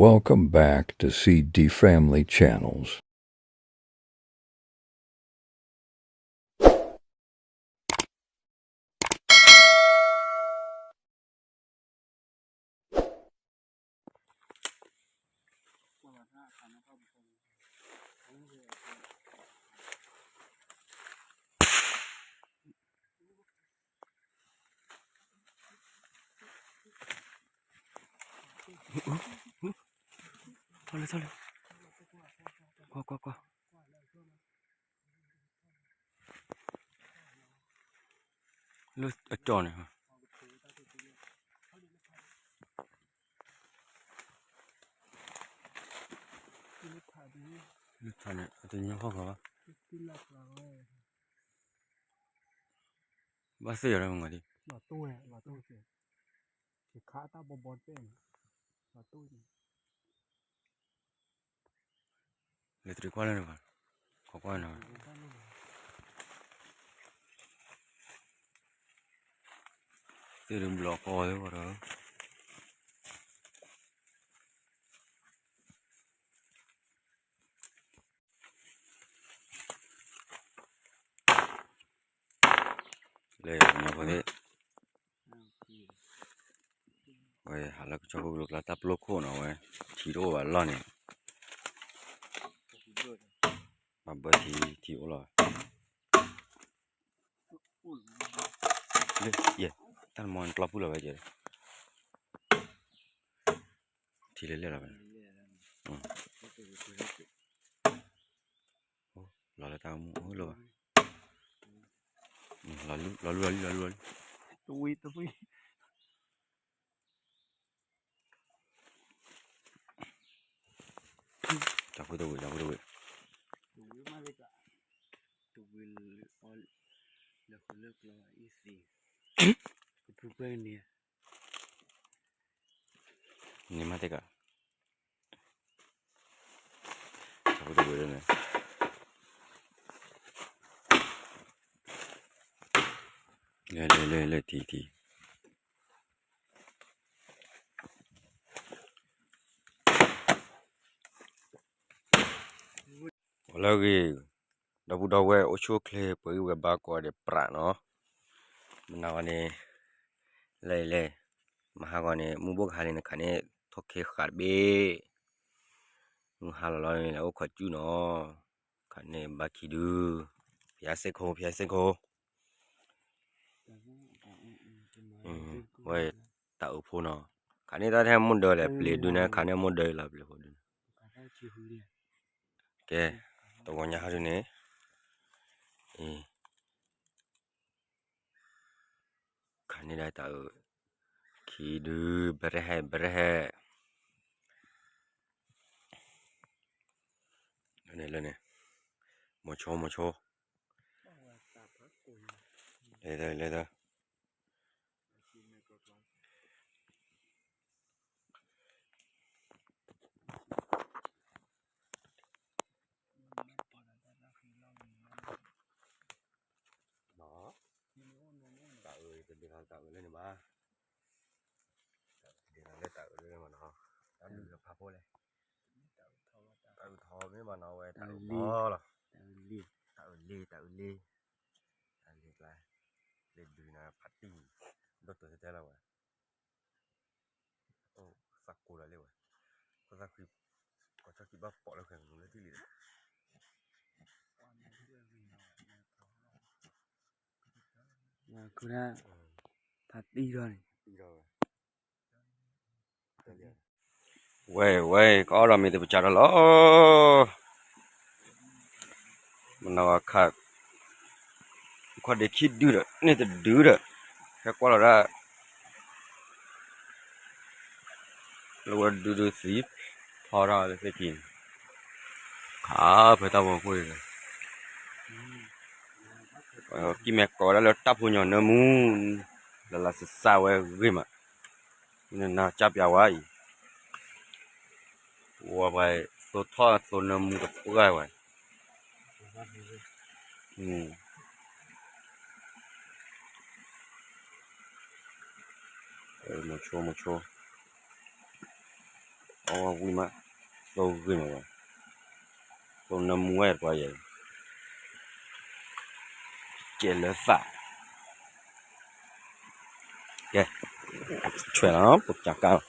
Welcome back to C D Family Channels. ထီၣ်လၢထီၣ်လၢ, ကွၢ်ကွၢ်ကွၢ်, လၢအကၠီန့ၣ်, လၢထးန့ၣ် အတညီဖီၣ်ဃီဘၣ်, ဘၣ်သ့ၣ်ယီၤလၢမုၢ်ဂီၤဒံး, လၢတရံးကွၢ်လၢန့ၣ်ဘၣ်, ခီကွၢ်နီၤ, သ့ၣ်ဒုးဘျီကီသ့ၣ်ဝဲဒီး လၢညါဖိသ့ၣ်, ဝဲဟးလၢကဆီဖိကလိၤကျါတၢ်ပျိခိၣ်နီၤဝဲ, ထံတအိၣ်ဘၣ်လီၢ်န့ၣ်, ဘၣ်ဘၢထံ ထံအိၣ်လီၤ, လၢယဲ, တၢ်မီကျီပုၢ်လီၤဝဲကဲ, ထံလဲၤလဲၤလီၤဝဲ, လီၤလၢတၢ်အိၣ်မူအိၣ်လၢၤဘၣ်, လီၤလူလီၤလူလီၤလူလီၤလူ, တဝံၤတဝံၤ, တၢ်ဖိတဝံၤ တၢ်ဖိတဝံၤ, တဝံၤလၢဃိလၢကျီအံၤသံ, ကပူၤကွဲန့ၣ်, န့ၣ်မးတကး လဲၤလဲၤလဲၤလဲၤထံထံ, အိၣ်လၢဂ့ၤ, ဒီပုၢ်ဒီဝဲၢ်အိၣ်ဆူၣ်အိၣ်ချ့ ပှဲၤဂံၢ်ပှဲၤဘါကိးဂၤဒဲးပြးနီၤ, မနုၤဂီၢ်န့ၣ်, လဲၤလဲၤ, မဟါဂီၤန့ၣ် မူဘိၣ်ကဟးလံန့ၣ် ခးန့ၢ်ထိၣ်ခ့ဃာ်တဘ့ၣ်, မုၢ်ဟါလီၤလီၤန့ၣ် လဲၤအိၣ်ခိးစုၣ်နီၤ, ခးန့ၢ်ဘါခံဒု, ဖယါစ့ၢ်ခိ ဖယါစ့ၢ်ခိ ဝဲတၢ်အုးဖိနီၤ, ခးန့ၢ်တၢ်ထဲမိၢ်ဒၢလဲၣ် ပျ့ၤဒုန့ၣ် ခးန့ၢ်မိၢ်ဒၢလီၤ ပျ့ၤဖိဒုန့ၣ်, ကဲ, တဂီၤညါဟီဒုန့ၣ်, အံၤ, ခးန့ၢ်ဒၣ်တၢ်အုး, ခံဒု, ဘရဲဟဲ ဘရဲဟဲ, လၢန့ၣ် လၢန့ၣ်, မိၤဆိ မိၤဆိ လဲၤ လဲၤ တၢ်အုး တဒ်သိးတၢ်အုးလၢန့ၣ်ဘၣ်, တဒ်သိးလၢတၢ်အုးလၢန့ၣ်ဘၣ်နီၤ, တၢ်ဒုးလၢဖးဖိလဲၣ်, တၢ်အုးထီမ့ၢ်ဘၣ်နီၤ ဝဲတၢ်အုးဘီလီၤ, တၢ်အုးလ့ တၢ်အုးလ့, တၢ်လ့ကျါ, လ့ဒုးနၤဖးတံၢ်, ဒိၣ်တုာ်တဲတဲလီၤဝဲ အိၣ်သးကိးလီၤလံဝဲ, ခိၣ်သၣ်ဃံ, ကီၢ်ခၠီၣ်ခံဘၣ်ပိာ်လၢဃဲၤကလူးလၢထံၣ်လံ, ခုန, ဖးတံၢ်ထီၣ်န့ၣ်, ဝဲ ဝဲ ကအီၣ်ဒီးမ့ၢ်တပစးထီၣ်လီၤ. မနုၤအခါ, ခီၣ်ဒ့ခံဒုဒီး န့ၢ်တဒုဒီး ဟဲကွၢ်လီၤဒၣ် လၢဝဲဒုဒုသံ ဖီထီၣ်လၢသ့ၣ်ကံၤန့ၣ်, ခးဖဲတၢ်ဖီခိၣ်အံၤ, ကံၢ်မဲာ်ကိးဝဲဒၣ်လၢတၢ်ဖိညီနၢမူ, လၢလၢစစၢ်ဝဲဂ့ၤမး, နနၢ်ကၢ်ပျးဝဲအံၤ, ဝဲပှၤသိထီၣ်သိနၢမူတပှၢ်ဝဲ, မိၤဆိ မိၤဆိ အဝဲဝံၤမး, သိဂ့ၤမးဝဲ, သိနၢမူဝဲတပှၤယဲ, ကဲလၢသး, ကဲ, ဆွဲလီၤ ပကကါလီၤ.